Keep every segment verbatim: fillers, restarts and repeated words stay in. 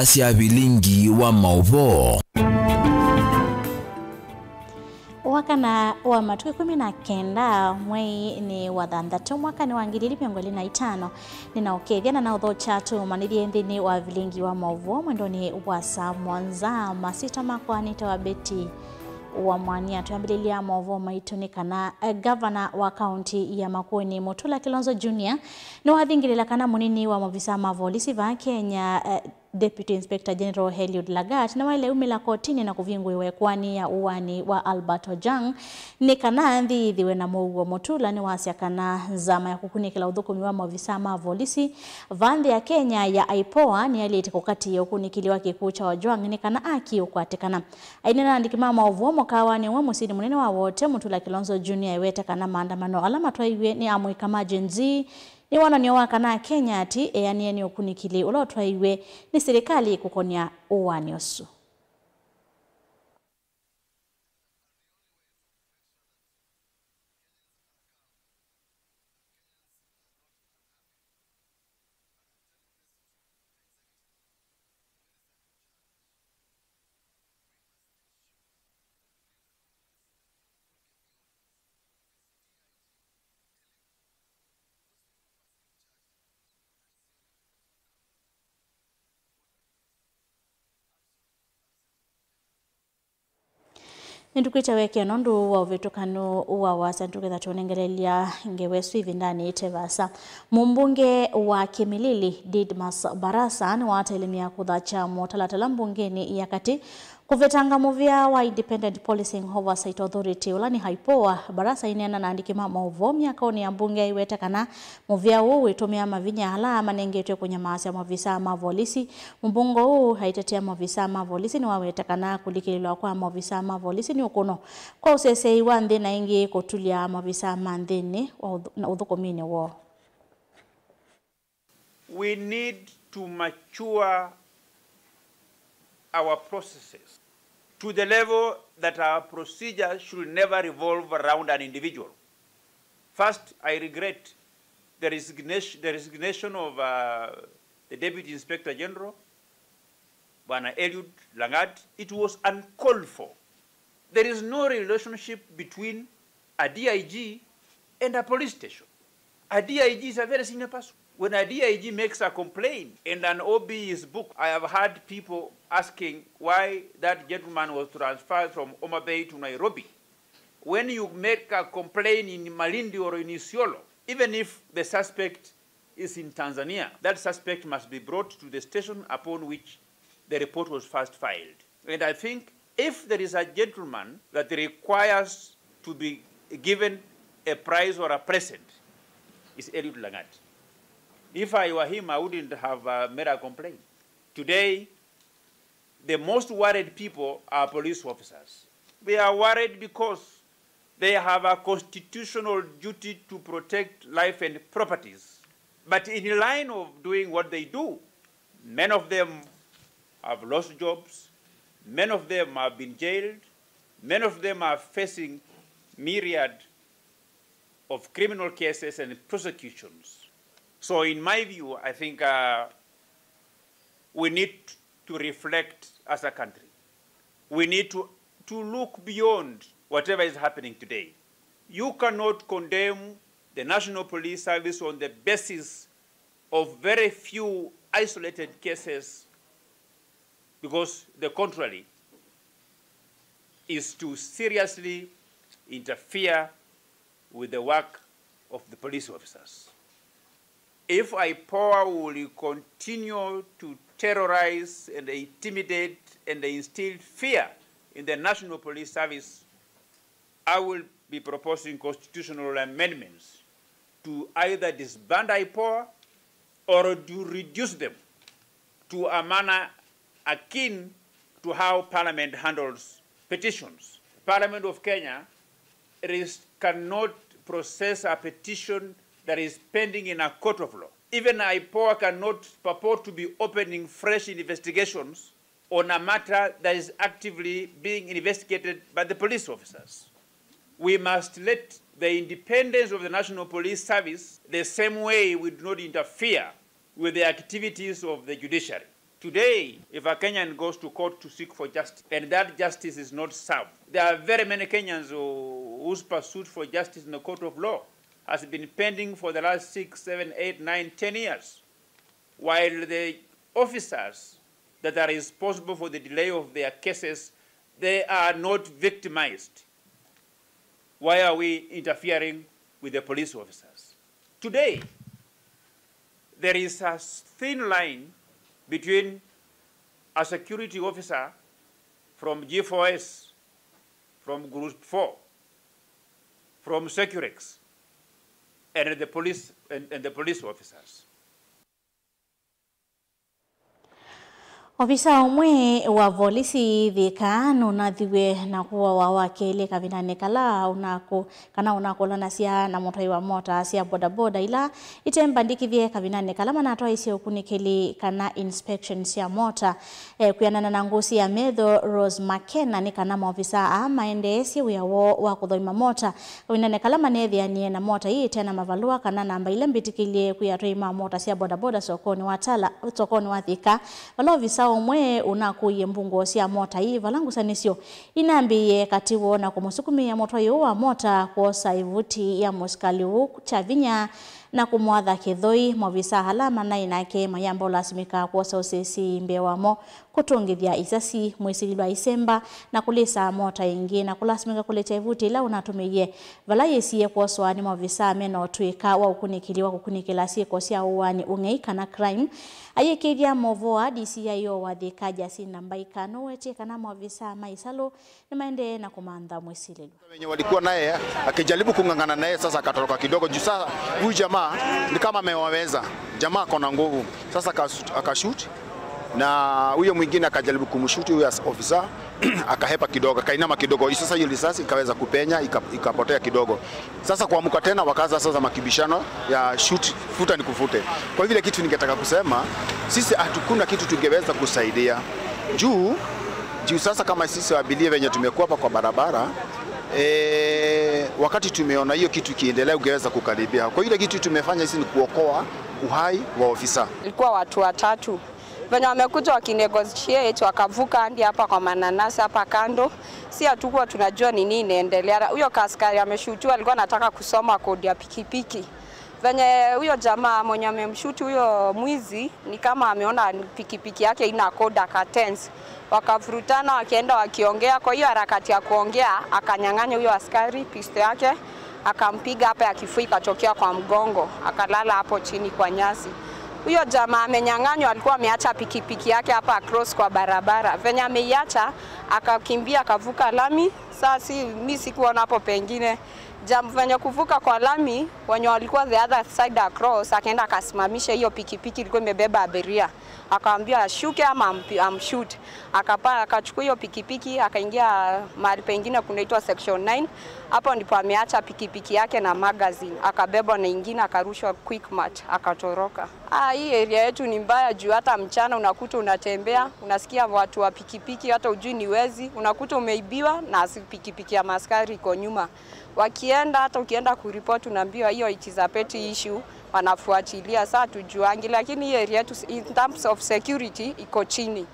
sya vilingi wa maũvoo. Wakana wa matukũ ĩkũmi na kenda mwei nĩ wa thanthatũ mwakanĩ wa ngili ili mĩongo ĩlĩ na itano, nĩnaũkethya na naũthokya tũmanĩthye nthĩnĩ wa vilingi wa maũvoo mwendonĩ wa saa mũonza. Masitwa makwa nĩtawa Betty wa Mwania. Twĩambĩlĩlya maũvoo maitũ nĩ kana, eh, gavana wa kaunti ya Makueni Mutula Kilonzo Junior nĩwathingĩlĩla kana mũnini wa maovisaa ma volisi vaa Kenya, eh, Deputy Inspector General Eliud Lagat nĩwaĩle umĩla kotinĩ na kũvingũĩwa ĩkoani ya ũaani wa Albert Ojwang nĩ kana nthĩ yĩthĩwe na mũuo. Mutula nĩwasya kana nzama ya kũkunĩkĩla ũthũkũmi wa maovisaa ma volisi vaa nthĩ ya Kenya ya IPOA nĩyaĩlĩte kũkatĩĩa ũkunĩkĩli wa kĩkw'ũ kya Ojwang nĩ kana akiĩ ũkwatĩkana. Aineena na andĩki ma maũvoo mũkawanĩ ũmwe mũsyĩnĩ mũnene wa Wote, Mutula Kilonzo Junior ewete kana maandamano ala matwaiwe nĩ amũika ma Gen Z nĩ wonany'o wa kana Akenya atĩ eanĩe nĩ ũkunĩkĩli ũla ũtwaiwe nĩ silikalĩ kũkonĩa ũaani ũsu. Nĩtũkwĩte wekeo nũndũ wa ũvĩtũkanu wa wasya, nĩtũketha tũnengelelya ngewa ĩsu ĩvindanĩ ĩte vaasa. Mũmbunge wa Kimilili, Didmus Barasa, nĩwatelemya kũthakya mũtalatala mbungenĩ ya katĩ kũvetanga mũvĩa wa Independent Policing Oversight Authority, ũla nĩ IPOA. Barasa aineena na andĩki ma maũvoo myakonĩ ya mbunge aiweta kana mũvĩa ũũ wĩtũmĩa mavinya ala manengetwe kũnyamaasya maovisaa ma volisi. Mũmbunge ũũ aitetea maovisaa ma volisi nĩwaweta kana kũlikĩlĩlwa kwa maovisaa ma volisi nĩ ũkũno kwa ũseseei wa nthĩ na ĩngĩ kũtulya maovisaa ma nthĩnĩ wa ũthũ-, na ũthũkũminĩ woo. We need to mature our processes to the level that our procedure should never revolve around an individual. First, I regret the resignation, the resignation of, uh, the Deputy Inspector General, Bwana Eliud Langat. It was uncalled for. There is no relationship between a D I G and a police station. A D I G is a very senior person. When a D I G makes a complaint and an O B is booked, I have heard people asking why that gentleman was transferred from Homa Bay to Nairobi. When you make a complaint in Malindi or in Isiolo, even if the suspect is in Tanzania, that suspect must be brought to the station upon which the report was first filed. And I think if there is a gentleman that requires to be given a prize or a present, is Eliud Langat. If I were him, I wouldn't have, uh, made a complaint. Today, the most worried people are police officers. They are worried because they have a constitutional duty to protect life and properties. But in line of doing what they do, many of them have lost jobs, many of them have been jailed, many of them are facing myriad of criminal cases and prosecutions. So in my view, I think, uh, we need to reflect as a country. We need to, to look beyond whatever is happening today. You cannot condemn the National Police Service on the basis of very few isolated cases, because the contrary is to seriously interfere with the work of the police officers. If IPOA will continue to terrorize and intimidate and instill fear in the National Police Service, I will be proposing constitutional amendments to either disband IPOA or to reduce them to a manner akin to how Parliament handles petitions. Parliament of Kenya, it is, cannot process a petition that is pending in a court of law. Even IPOA cannot purport to be opening fresh investigations on a matter that is actively being investigated by the police officers. We must let the independence of the National Police Service the same way we do not interfere with the activities of the judiciary. Today, if a Kenyan goes to court to seek for justice and that justice is not served, there are very many Kenyans who, whose pursuit for justice in the court of law has been pending for the last six, seven, eight, nine, ten years, while the officers that are responsible for the delay of their cases, they are not victimized. Why are we interfering with the police officers? Today, there is a thin line between a security officer from G four S, from Group four, from Securex, and the police, and, and the police officers. Ovisa ũmwe wa volisi Thika nũnathiw'e na kũawa wa kelĩ kavindanĩ kala ũnakũ-, kana ũnakũlanasya na mũtwai wa mota sya bodaboda ila itembandĩkĩthye kavindanĩ kala manatwaisye ũkunĩkĩli kana inspection sya mota. E, kwĩanana na ngũsĩ ya metho Rose Makena, nĩ kana maovisa aa maendeesye wĩa woo wa kũthoima mota kavindanĩ kala maneethĩanie na mota ii ĩte na mavalũa kana namba ila mbĩtĩkĩlye kwĩ atwai ma mota sya bodaboda sokonĩ wa Tala, sokonĩ wa Thika, vala ovisa ũmwe ũnakũie mbungũo sya mota ii vala ngusanĩsyo inambĩĩe katĩ woo na kũmũsukumĩĩa mũtwai ũũ wa mota kwosa ĩvuti ya mũsikalĩ ũũ kya vinya na kũmwatha kĩthoi. Maovisa ala manaĩ nake mayamba ũlasimĩka kwosa ũsĩsĩi mbee wamo, kũtũngĩthya isasi, mwĩsilĩlwa isemba, na kũlĩsaa mota ĩngĩ, na kũlasimĩka kũlekya ĩvuti ĩla ũnatũmĩie, vala yĩsie kwoswa nĩ maovisa me na ũtw'ĩka wa ũkunĩkĩli wa kũkunĩkĩla syĩko sya ũaani, ũng'ei, kana crime. Ayĩkĩĩthya movoo aa D C I O wa Thika, Jacinta Mbaika, nũwetie kana maovisa ma ĩsalũ nĩmaendee na kũmantha mwĩsilĩlwa. Wenye walikuwa naye, akijaribu kung'ang'ana naye, sasa akatoroka kidogo. Juu sasa huyu jamaa ni kama amewaweza. Jamaa ako na nguvu. Sasa akashoot, akashoot. Na huyo mwingine akajaribu kumshoot huyo as-, officer, akahepa kidogo, akainama kidogo. Sasa hiyo risasi ikaweza kupenya, ika-, ikapotea kidogo. Sasa kuamka tena, wakaanza sasa makibishano ya shoot, futa ni kufute. Kwa hivyo ile kitu ningetaka kusema, sisi hatukuna kitu tungeweza kusaidia. Juu, juu sasa kama sisi abiria venye tumekuwa hapa kwa barabara, eh, wakati tumeona hiyo kitu ikiendelea, ungeweza kukaribia. Kwa hiyo ile kitu tumefanya sisi ni kuokoa uhai wa ofisa. Ilikuwa watu watatu. Venye wamekuja wakinegotiate, wakavuka hadi hapa kwa mananasi hapa kando. Si hatukuwa tunajua ni nini inaendelea. Huyo askari ameshutiwa alikuwa anataka kusoma kodi ya pikipiki. Venye huyo jamaa mwenye amemshoot huyo mwizi, ni kama ameona pikipiki yake ina code, aka tense. Wakavurutana, wakienda wakiongea. Kwa hiyo harakati ya kuongea, akanyang'anya huyo askari pistol yake, akampiga hapa ya kifua, ikatokea kwa mgongo, akalala hapo chini kwa nyasi. Huyo jamaa amenyang'anywa, alikuwa ameacha pikipiki yake hapa across kwa barabara. Venye ameiacha, akakimbia, akavuka lami. Saa si, mi sikuona hapo pengine. Jam-, venye kuvuka kwa lami, wenye walikuwa the other side across, akaenda akasimamisha hiyo pikipiki ilikuwa imebeba abiria. Akaambia ashuke ama ampi-, amshoot. Akapa-, akachukua hiyo pikipiki, akaingia mahali pengine kunaitwa Section nine. Hapo ndipo ameacha pikipiki yake na magazine. Akabebwa na ingine, akarushwa Quickmart, akatoroka. Ah, hii area yetu ni mbaya juu hata mchana unakuta unatembea, unasikia watu wa pikipiki, hata ujui ni wezi, unakuta umeibiwa na asi-, pikipiki ya maskari iko nyuma. Wakienda, hata ukienda kuripoti, unaambiwa hiyo it is a petty issue, wanafuatilia. Saa tujuangi, lakini hii area yetu in terms of security iko chini,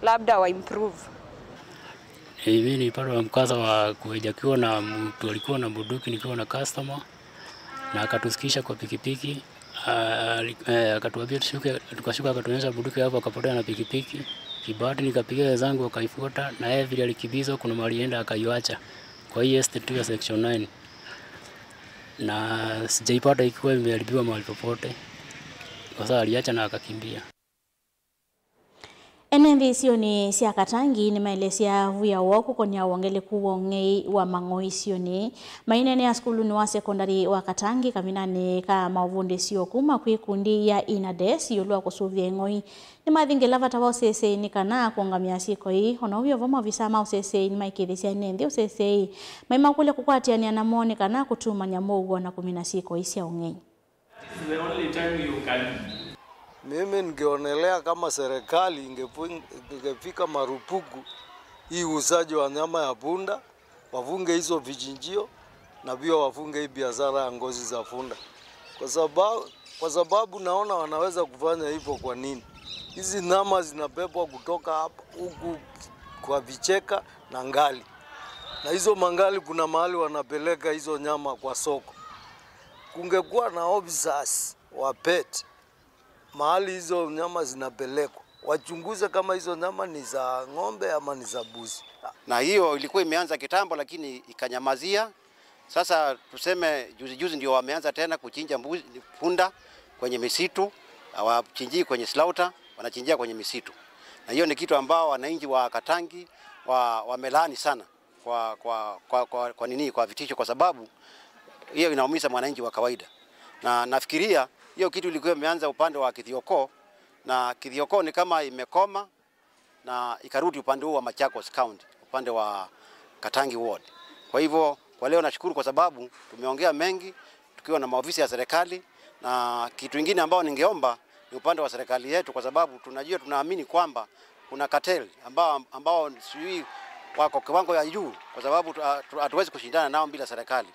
labda wa improve. Eh, mimi nilipata mkasa wa kuja kiwa na mtu alikuwa na bunduki nikiwa na customer, na akatusikisha kwa pikipiki. Ah, ali-, eh, akatuambia tushuke, tukashuka, akatuonyesha bunduki hapo, akapotea na pikipiki. Kibahati nikapigia wenzangu, wakaifuata, na yeye vile alikimbizwa, kuna mahali alienda akaiacha kwa hii estate tu ya Section nine, na sijaipata ikiwa imeharibiwa mahali popote, kwa sababu aliacha na akakimbia. Ene nthĩ isionĩ sya Katangi nĩmaelesya wia woo kũkonĩa wongeleku wa ũng'ei wa mang'oi isionĩ. Maineenea sukulunĩ wa sekondalĩ wa Katangi kavindanĩ ka maũvundĩsyo kuma kwĩ ikundi ya INADES ĩũlũ wa kũsũvĩa ĩng'oi, nĩmathingĩla vata wa ũseseĩ nĩ kana kũũngamĩa syĩko ii. O na ũu wĩ o vo, maovisa ma ũseseĩ nĩmaĩkĩĩthĩsya ene nthĩ ũseseĩ, maimakũlya kũkwatĩanĩa namo nĩ kana kũtumany'a mũuo na kũmina syĩko ii sya ũng'ei. This is the only time you can. Mimi ningeonelea kama serikali ingefu-, ingefika marufuku hii uuzaji wa nyama ya punda, wafunge hizo vichinjio na pia wafunge hii biashara ya ngozi za punda. Kwa sababu, kwa sababu naona wanaweza kufanya hivyo kwa nini? Hizi nyama zinabebwa kutoka hapa huku kwa vicheka na ngali, na hizo mangali kuna mahali wanapeleka hizo nyama kwa soko. Kungekuwa na officers wa pet mahali hizo nyama zinapelekwa, wachunguze kama hizo nyama ni za ng'ombe ama ni za mbuzi. Na hiyo ilikuwa imeanza kitambo, lakini ikanyamazia. Sasa tuseme juzi juzi ndio wameanza tena kuchinja mbuzi, punda kwenye misitu, hawachinjii kwenye slaughter, wanachinjia kwenye misitu. Na hiyo ni kitu ambao wananchi wa Katangi wa, wamelaani sana kwa, kwa, kwa, kwa, kwa nini, kwa vitisho, kwa sababu hiyo inaumiza mwananchi wa kawaida. Na nafikiria hiyo kitu ilikuwa imeanza upande wa Kithioko, na Kithioko ni kama imekoma na ikarudi upande huu wa Machakos County, upande wa Katangi Ward. Kwa hivyo, kwa leo nashukuru kwa sababu tumeongea mengi tukiwa na maofisa ya serikali, na kitu ingine ambao ningeomba ni upande wa serikali yetu, kwa sababu tunajua, tunaamini kwamba kuna cartel ambao, ambao sijui wako kiwango ya juu, kwa sababu tu-, tu-, hatuwezi kushindana nao bila serikali.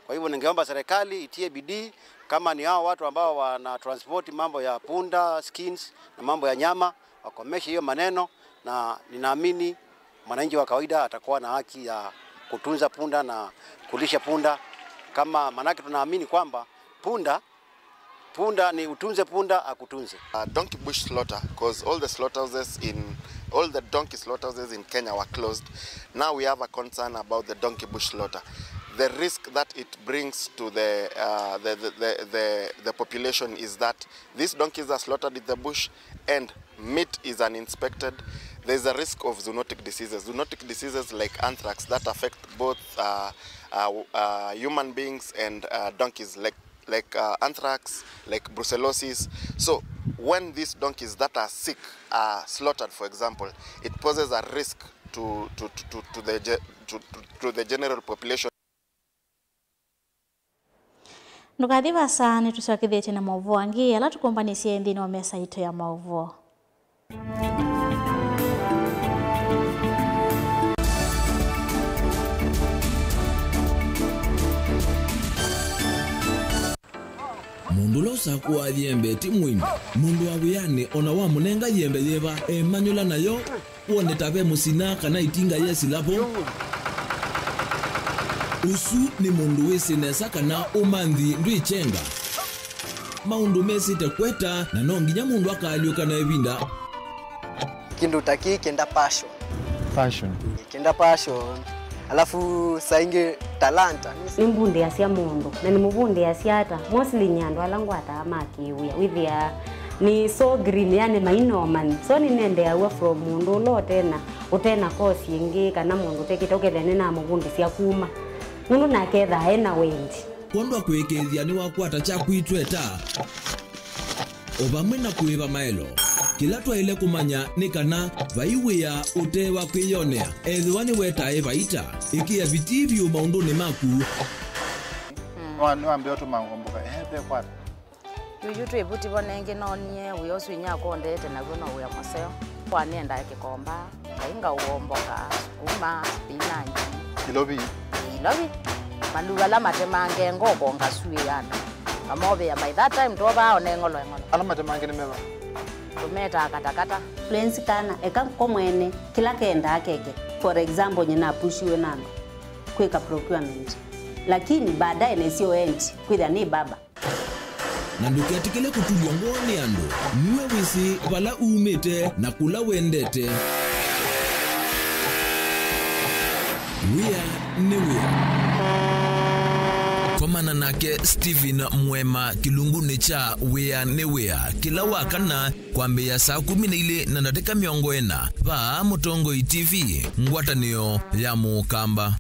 Kwa hivyo ningeomba serikali itie bidii, kama ni hao watu ambao wana transport mambo ya punda, skins na mambo ya nyama, wakomeshe hiyo maneno, na ninaamini mwananchi wa kawaida atakuwa na haki ya kutunza punda na kulisha punda, kama, manake tunaamini kwamba punda, punda ni utunze punda akutunze. Uh, donkey bush slaughter, 'cause all the slaughterhouses in, all the donkey slaughterhouses in Kenya were closed. Now we have a concern about the donkey bush slaughter. The risk that it brings to the, uh, the, the, the, the, the population is that these donkeys are slaughtered in the bush and meat is uninspected. There is a risk of zoonotic diseases. Zoonotic diseases like anthrax that affect both, uh, uh, uh, human beings and, uh, donkeys, like, like, uh, anthrax, like brucellosis. So when these donkeys that are sick are slaughtered, for example, it poses a risk to, to, to, to, to the ge-, to, to, to the general population. Ndũkathi vaasa, nĩtũsyokethĩtye na maũvoo angĩ ala tũkũmbanĩsye nthĩnĩ wa mesa yitũ ya maũvoo. Mũndũ ũla ũsakũaa yembe ti mũĩmi. Mũndũ wa wĩanĩ o na wamũnenga yembe yĩva, emanyũla nayo, wone ta ve mũsina kana ĩtinga yesĩla vo. Ũsu nĩ mũndũ wĩsĩ nesa kana ũmanthi ndwĩkyenga. Maũndũ mesĩte kweta, na no nginya mũndũ akaalyũka na ĩvinda. Kĩndũ ta kĩĩ kĩenda passion. Passion. Kĩenda passion. Alafu saa ingĩ talanta. Nĩmbundĩasya mũndũ, na nĩmũvundĩasya ata? Mostly nĩ andũ ala ngwataa ma kĩwĩa. Wĩthĩaa nĩ so green, yani maina ũmanyi. So nĩnendeeaw'a from mũndũ ũla ũtena, ũtena course ĩngĩ, kana mũndũ ũtekĩte, ũkethĩa nĩnamũvundĩsya kuma. Nũndũ nake ethaa ena wendi. Kwondwa kũĩkĩĩthya nĩwakwata kyaku itweta. O vamwe na kũĩva maelo, kĩla twaĩle kũmanya nĩ kana vai wĩa ũte wa kwĩyonea, ethĩwa nĩwetae vaita, ĩkĩa vitii vyũ maũndũnĩ maku. Nĩwa-, nĩwambĩĩa ũtũma ngomboka, ehe, ve kwata. Yuyu twĩ vuti vo nengĩ noonie wĩa ũsu inyakwa ũndeete naw'o no wĩa mũseo. Kwa nĩendae kĩkomba. Ngai ngaũomboka, sukuma, spinach. Ilovi. Ilovi. Maluu ala matemange ngoko ngasuĩana. Mamovĩa by that time twovaa one ng'olo eng'olo. Ala matemange nĩ meva? Tũmetaa katakata. Lwenzi kana, eka ko mwene, kĩla kendaa keke. For example, nyina apushiwe na andũ kwĩka procurement. Lakini baadaye nesio endi, kwĩthĩa nĩ baba. Na ndũketĩkĩle kũtulw'a ngoo nĩ andũ. Nue wĩsĩ vala umĩte na kũla wendete. Wĩa nĩ wĩa. Komana nake Stephen Mwema kĩlungunĩ kya Wĩa nĩ Wĩa kĩla wa kana kwambĩĩa saa kũmi na ilĩ na ndatĩka mĩongo ĩna vaa Mũtongoi T V, ngwatanĩo ya Mũkamba.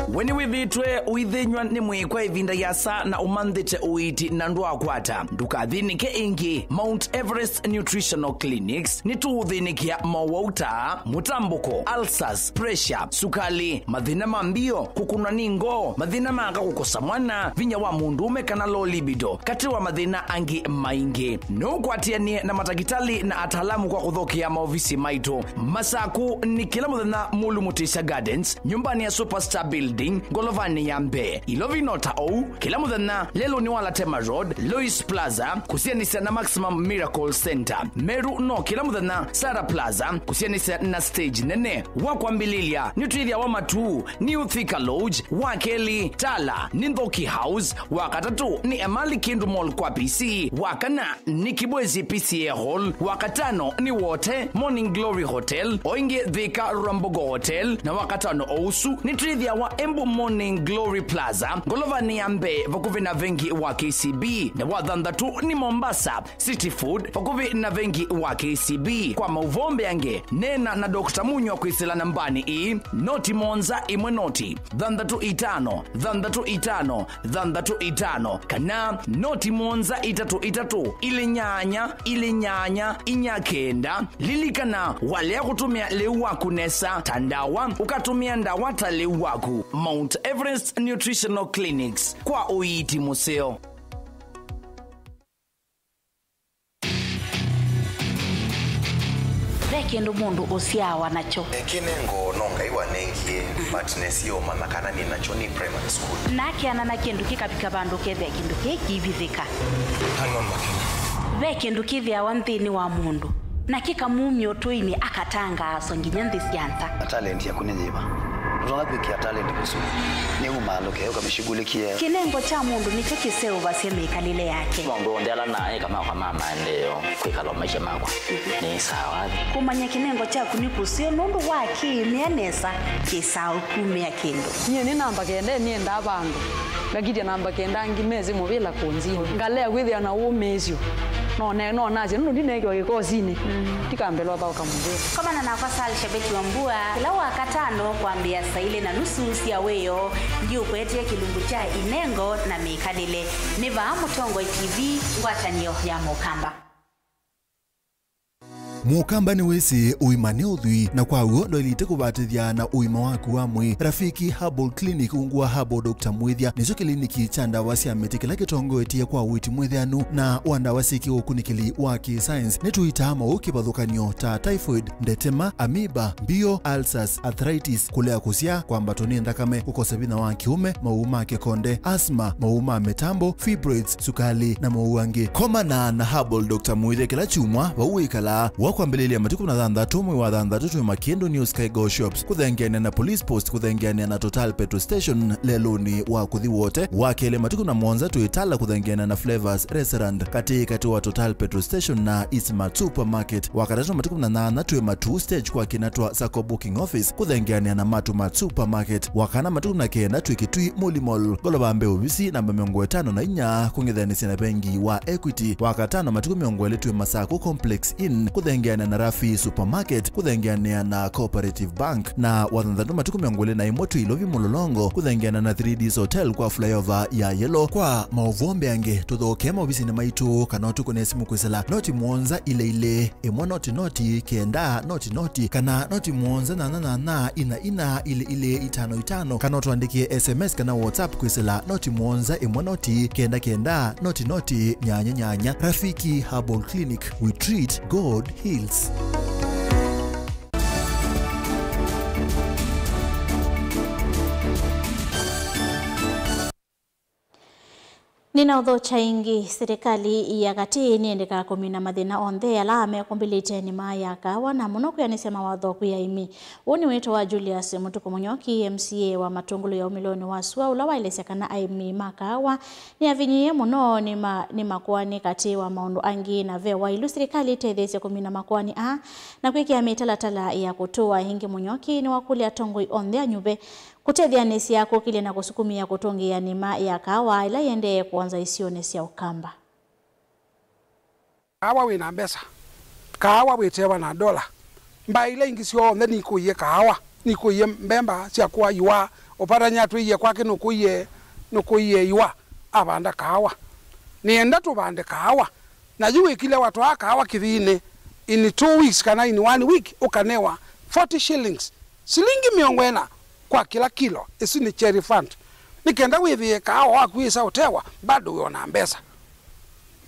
We nĩwĩthĩĩtwe ũithĩnyw'a nĩ mwĩĩ kwa ĩvinda yasa na ũmanthĩte ũiiti na ndwakwata? Ndũkathĩnĩke ĩngĩ. Mount Everest Nutritional Clinics nĩtũũthĩnĩkĩa mowau ta mũtambũko, ulcers, pressure, sukali, mathĩna ma mbio, kũkũnwa nĩ ngoo, mathĩna ma aka kũkosa mwana, vinya wa mũndũũme kana low libido, katĩ wa mathĩna angĩ maingĩ. Nũkwatĩanĩe na matakĩtalĩ na ataalamu kwa kũthokea maovisi maitũ. Masaku nĩ kĩla mũthenya Mulu Mutisya Gardens, nyũmbanĩ ya Superstar Building. Building, ngolovanĩ ya mbee. Ilovi no ta ũu, kĩla mũthenya, lelũnĩ wa Latema Road, Lois Plaza, kũsianĩsya na Maximum Miracle Center. Meru no kĩla mũthenya, Sara Plaza, kũsianĩsya na stage nene. Wa kwambĩlĩlya, nĩtwĩthĩawa Matuu, New Thika Lodge, wa kelĩ, Tala, nĩ Nthoki House, wa katatũ, nĩ Emali Kindu Mall kwa P C, wa kana, nĩ Kibwezi P C A Hall, wa katano nĩ Wote Morning Glory Hotel, o ĩngĩ Thika Rwambogo Hotel, na wa katano o ũsu nĩtwĩthĩawa Embu Morning Glory Plaza, ngolovanĩ ya mbee vakuvĩ na vengi wa K C B, na wa thanthatũ nĩ Mombasa City Food, vakuvĩ na vengi wa K C B. Kwa maũvoo mbeange, neena na Doctor Munywa kwĩsĩla nambanĩ ĩĩ, noti mũonza ĩmwe noti, thanthatũ itano, thanthatũ itano, thanthatũ itano, kana noti mũonza itatũ itatũ, ilĩ nyanya, ilĩ nyanya, inya kenda. Lilikana, walea kũtũmĩa lĩu waku nesa ta ndawa, ũkatũmĩa ndawa ta lĩu waku. Mount Everest Nutritional Clinics, kwa ũiiti mũseo. Ve kĩndũ mũndũ ũsyaawa nakyo. Kĩnengo no Ngai wanengie, but nesie ũmanya kana nĩ nakyo nĩ primary school. Na akeana na kĩndũ kĩkavika vandũ kethĩa kĩndũ kĩĩ kĩivithĩka. Hang on, Makena. Ve kĩndũ kĩthĩawa nthĩnĩ wa mũndũ, na kĩkamumya ũtũinĩ akatangaaswa nginya nthĩ sya nza. A talent yaku nĩ yĩva? Ndũtonya kwĩkĩa talent kũsu. Nĩ umaalũke, ũkamĩshughulikie. Kĩnengo kya mũndũ nĩkyo kĩseũvasya mĩkalĩle yake. Maũndũ onthe ala naeka makwa ma maendeeo, kwĩkala o maisha makwa, nĩ sawa. Kũmanya kĩnengo kyaku nĩ kũseo nũndũ wa kĩĩmĩa nesa kĩsaa ũkumĩa kĩndũ. Nyie nĩ namba kenda nĩendaa vandũ. Ngakitya namba kenda angĩ mesĩ mũvĩla kũnzini. Ngalea kwĩthĩa na ũmĩĩsyo. No ne-, no nasya nũndũ ndineekiwa kĩkosinĩ. Ndikambĩlwa thaũka mũvĩla. Komana nakwa Sal Shabeti wa Mbua kĩla wa katano kwambĩa saa ilĩ na nusu sya wĩoo, ndiũkwetee kĩlungu kya inengo na mĩkalĩle. Nĩ vaa Mũtongoi T V, ngwatanĩo ya Mũkamba. Mũkamba nĩwĩsĩ ũima nĩ ũthwii, na kwa w'o ndwaĩlĩte kũvatĩthya na ũima waku wa mwĩĩ. Rafiki Herbal Clinic, ungu wa Herbal Doctor Mwĩthya, nĩkyo kĩliniki kya ndawa sya mĩtĩ kĩla kĩtongoetye kwa ũiiti mwĩtheanu na wa ndawa syĩ kĩũkunĩkĩli wa kĩ-science. Nĩtũitaa maũũ kĩvathũkany'o ta typhoid, ndetema, amoeba, mbio, ulcers, arthritis, kũlea kũsyaa, kwambatwa nĩ nthakame, kũkosa vinya wa kĩũme, maũũ ma kĩkonde, asthma, maũũ ma mĩtambo, fibroids, sukali, na maũũ angĩ. Komana na Herbal Doctor Mwĩthya kĩla kyumwa vau wĩkalaa, wa kwambĩlĩlya matukũ na thanthatũ mwei wa thanthatũ twĩ Makĩndũ New Sky Go Shops, kũthengeanĩa na Police Post, kũthengeanĩa na Total Petrol Station lelũnĩ wa kũthi Wote, wa kelĩ matukũ na mũonza twĩ Tala kũthengeanĩa na Flavors Restaurant, katĩ katĩ wa Total Petrol Station na Eastmart Supermarket, wa katatũ matukũ na nyanya twĩ Matuu Stage kwa kĩna twa Sacco Booking Office, kũthengeanĩa na Matumart Supermarket, wa kana matukũ na kenda twĩ Kitui Muli Mall, ngolova mbee ovisi namba mĩongo ĩtano na inya, kũng'ethanĩsya na vengi wa Equity, wa katano matukũ mĩongo ĩlĩ twĩ Masako Complex Inn, kũthengeanĩa na Rafi Supermarket, kũthengeanĩa na Cooperative Bank, na wa thanthatũ matukũ mĩongo ĩlĩ na ĩmwe twĩ Ilovi Mũlolongo, kũthengeanĩa na three Ds Hotel kwa flyover ya Yellow. Kwa maũvoo mbeange, tũthokee maovisinĩ maitũ kana ũtũkũne simũ kwĩsĩla noti mũonza ilĩ ilĩ, ĩmwe noti noti, kenda noti noti, kana noti mũonza nyanya nyanya, ina ina, ilĩ ilĩ, itano itano, kana ũtũandĩkĩe S M S kana WhatsApp kwĩsĩla noti mũonza ĩmwe noti, kenda kenda, noti noti, nyanya nyanya. Rafiki Herbal Clinic, we treat, God heals. Nĩnaũthokya ĩngĩ, silikalĩ ya katĩ nĩyendekaa kũmina mathĩna onthe ala mekũmbĩlĩte nĩma ya kaawa, na mũno kwĩanĩsya mawatho kwĩ aĩmi. Ũũ nĩ wĩto wa Julius Mũtuku Mũnyoki, M C A wa Matũngũlũ ya ũmĩlonĩ wa sua, ũla waelesya kana aĩmi ma kaawa nĩavinyĩĩe mũno nĩ ma-, nĩ makoani katĩ wa maũndũ angĩ, na ve wailu silikalĩ ĩtetheesye kũmina makoani aa na kwĩkĩa mĩtalatala ya kũtũa. Ĩngĩ Mũnyoki nĩwakũlya atongoi onthe anyuve kũtetheanĩsya kũkĩlya na kũsukumĩa kũtũngĩĩa nĩma ya kaawa ĩla ĩendee kũonza isionĩ sya Ũkamba. Kaawa wĩ na mbesa, kaawa wĩtewa na ndola. Mbaa ila ingĩ syonthe nikũie kaawa, nikũie mbemba syakwa iwa, ũpatany'a twĩie kwake nũkũie, nũkũie iwa, avanda kaawa. Nĩenda tũvande kaawa. Na yu wĩkile watwaa kaawa kĩthĩinĩ, in two weeks kana in one week ũkanewa forty shillings, silingi mĩongo ĩna kwa kĩla kilo. Ĩsu nĩ cherry fund. Nĩ kenda wĩthĩe kaawa waku wĩsa ũtewa, bado wĩ o na mbesa.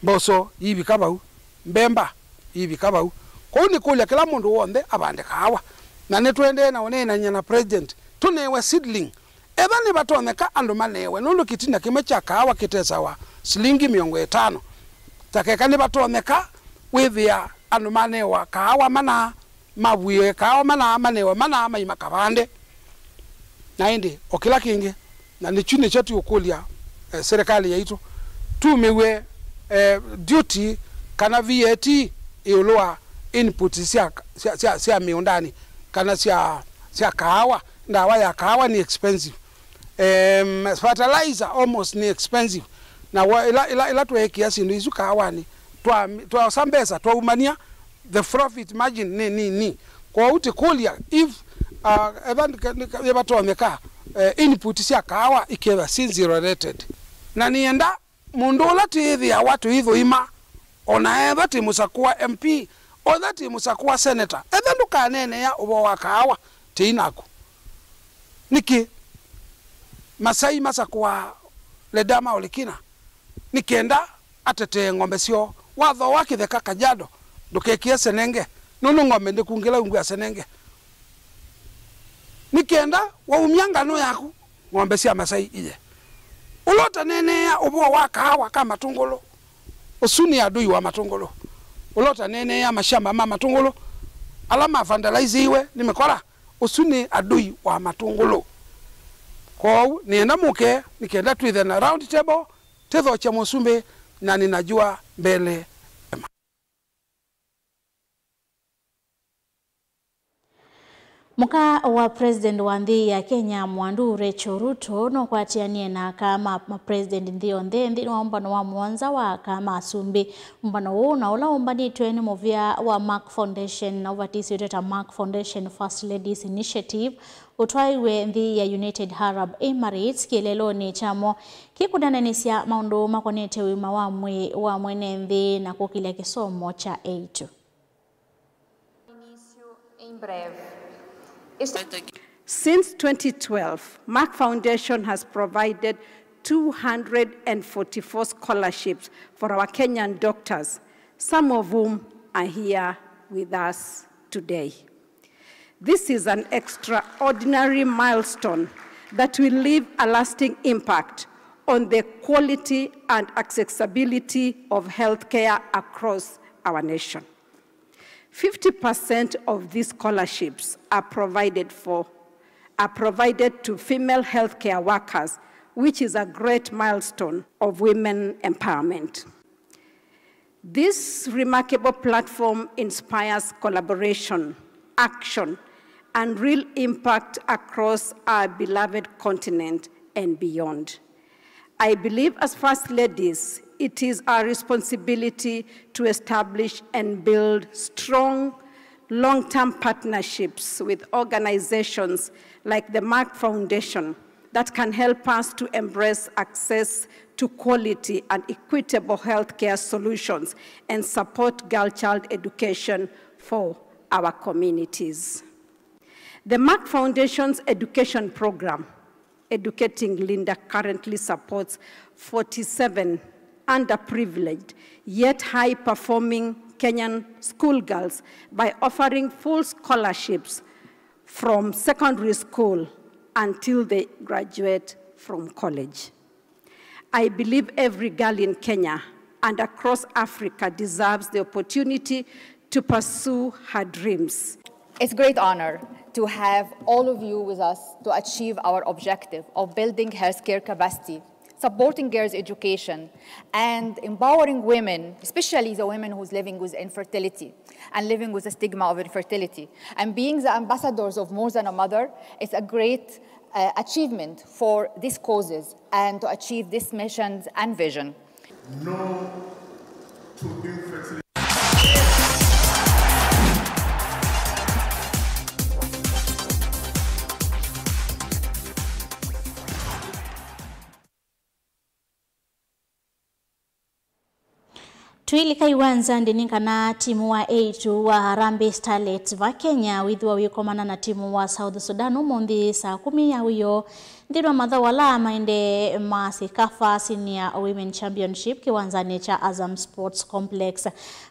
Mboso iivika vau, mbemba iivika vau. Kwoou nĩkũlya kĩla mũndũ w'onthe avande kaawa. Na nĩtũendee na ũneenany'a na president tũnewe seedling. Ethĩwa nĩvatonyeka andũ manewe, nũndũ kĩtina kĩmwe kya kaawa kĩtesawa silingi mĩongo ĩtano, ta keka nĩvatonyeka wĩthĩa andũ manewa kaawa mana, mavuĩe kaawa mana, manewe mana, maima kavande. Na ĩndĩ o kĩla kĩngĩ, na nĩkyu nĩkyo tũũkũlya, eh, serikali yaitũ, tumĩw'e, eh, duty kana V A T ĩũlũ wa inputs sya, sya, sya, sya mĩũndanĩ kana sya, sya kaawa. Ndawa ya kaawa nĩ expensive. Em, fertilizer almost nĩ expensive. Na wa, ĩla, ĩla, ĩla tweekĩa syĩndũ isu kaawanĩ, twa, twaosa mbesa, twaumania, the profit margin nĩ nini. Kwoou tĩkũlya if, uh, eva nĩvatonyeka, eh, input sya kaawa ikethwa syĩ zero rated. Na nĩenda mũndũ ũla twĩthĩawa tũithũima, o na ethwa tĩ mũsakũa M P, o ethwa tĩ mũsakũa senator, ethwa ndũkaneenea ũvoo wa kaawa, tĩi naku. Nĩkĩ Masai masakũaa Ledama Olekina? Nĩ kenda atetee ng'ombe syoo. Wathooa kĩtheka Kajiado, ndũkekĩe senenge, nũndũ ng'ombe ndĩkungĩla ungu ya senenge. Nĩ kenda waumya nganũ yaku, ng'ombe sya Masai iye. Ũla ũtaneenea ũvoo wa kaawa ka matũngũlũ, ũsu nĩ adui wa matũngũlũ. Ũla ũtaneenea mashamba ma matũngũlũ ala mavandalaiziwe nĩ mĩkola, ũsu nĩ adui wa matũngũlũ. Kwoou nĩenda mũke nĩ kenda twĩthe na round table, tĩthokye mũsumbĩ, na ninajua mbele ema. Mũka wa President wa nthĩ ya Kenya, Mwandu Rachel Ruto, nũkwatĩanie na aka ma, ma President nthĩ yonthe nthĩnĩ wa ũmbano wa mũonza wa aka ma asumbĩ. Ũmbano ũũ na ũla ũmbanĩtw'e nĩ mũvĩa wa Mark Foundation na ũvatĩsĩtwe ta Mark Foundation First Ladies Initiative, ũtwaĩwe nthĩ ya United Arab Emirates kĩeleelonĩ kyamo kĩkũneenanĩsya maũndũ makonetye ũima wa mwĩĩ wa mwene nthĩ na kũkĩlya kĩsomo kya eĩtu. Since twenty twelve, Mark Foundation has provided two hundred and forty-four scholarships for our Kenyan doctors, some of whom are here with us today. This is an extraordinary milestone that will leave a lasting impact on the quality and accessibility of healthcare across our nation. Fifty percent of these scholarships are provided for, are provided to female healthcare workers, which is a great milestone of women empowerment. This remarkable platform inspires collaboration, action, and real impact across our beloved continent and beyond. I believe as First Ladies, it is our responsibility to establish and build strong, long-term partnerships with organizations like the Mark Foundation that can help us to embrace access to quality and equitable healthcare solutions and support girl child education for our communities. The Mark Foundation's education program, Educating Linda, currently supports forty-seven underprivileged yet high-performing Kenyan schoolgirls by offering full scholarships from secondary school until they graduate from college. I believe every girl in Kenya and across Africa deserves the opportunity to pursue her dreams. It's a great honor to have all of you with us to achieve our objective of building healthcare capacity, supporting girls' education, and empowering women, especially the women who's living with infertility and living with the stigma of infertility. And being the ambassadors of More Than a Mother, it's a great, uh, achievement for these causes and to achieve these missions and vision. No to infertility. Twĩlika iwanzanĩ nĩ kana timu wa eĩtu wa Harambee Starlets va Kenya wĩthĩwa wĩkomana na timu wa South Sudan ũmũnthĩ saa kũmi ya wĩoo nthĩnĩ wa mathaũ ala maendee ma CECAFA Senior Women Championship kĩwanzanĩ kya Azam Sports Complex.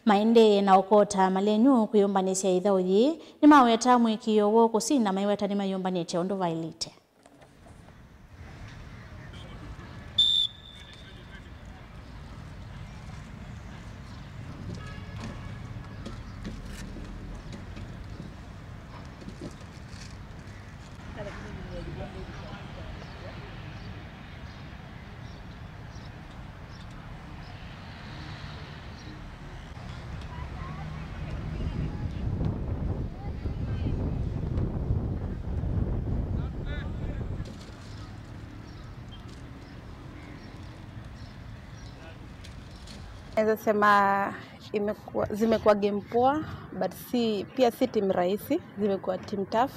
Maendee na ũkota malenyu kwĩyũmbanĩsya ĩthaũ yĩĩ, nĩmaweta mũĩkĩĩo woo kũsinda maiweta nĩmeyũmbanĩtye ũndũ vaĩlĩte. Naweza sema imekuwa, zimekuwa game poa, but si, pia si timu rahisi, zimekuwa timu tough,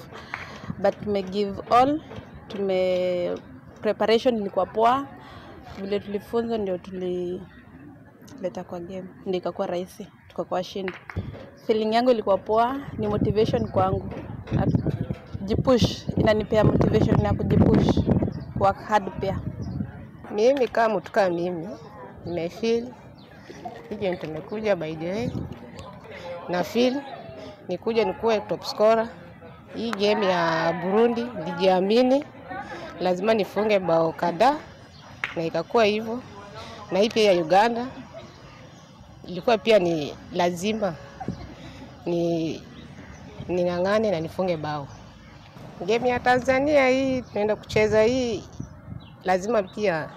but tume give all, tume, preparation ilikuwa poa, vile tulifunzwa ndio tulileta kwa game, ndio ikakuwa rahisi, tukakuwa washindi. Feeling yangu ilikuwa poa, ni motivation kwangu. Na jipush, inanipea motivation ya kujipush, work hard pia. Mimi kama mtu kama mimi, nimefeel hii game tumekuja, by the way. Na feel nikuja nikuwe top scorer. Hii game ya Burundi, nijiamini, lazima nifunge bao kadhaa, na ikakuwa hivyo. Na hii pia ya Uganda, ilikuwa pia ni lazima ni ning'ang'ane na nifunge bao. Game ya Tanzania hii tunaenda kucheza hii, lazima pia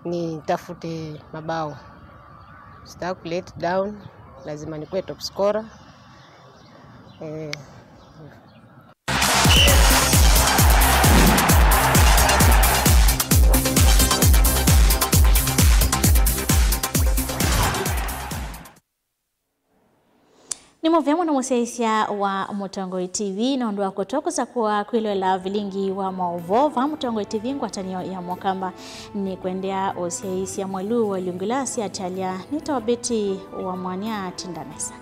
nitafute mabao. Sitaki ku let down, lazima nikuwe top scorer. Eh. Nĩ mũvea mũno mũsyaĩĩsya wa Mũtongoi T V nũndũ wa kũtwa kũsakũa kwĩloela vilingi wa maũvoo va Mũtongoi T V ngwatanĩo ya Mũkamba. Nĩ kũendeea ũsyaĩĩsya mwelu wa ilungu ila syatalya nĩ Tobiti wa Mwania Tindanesa.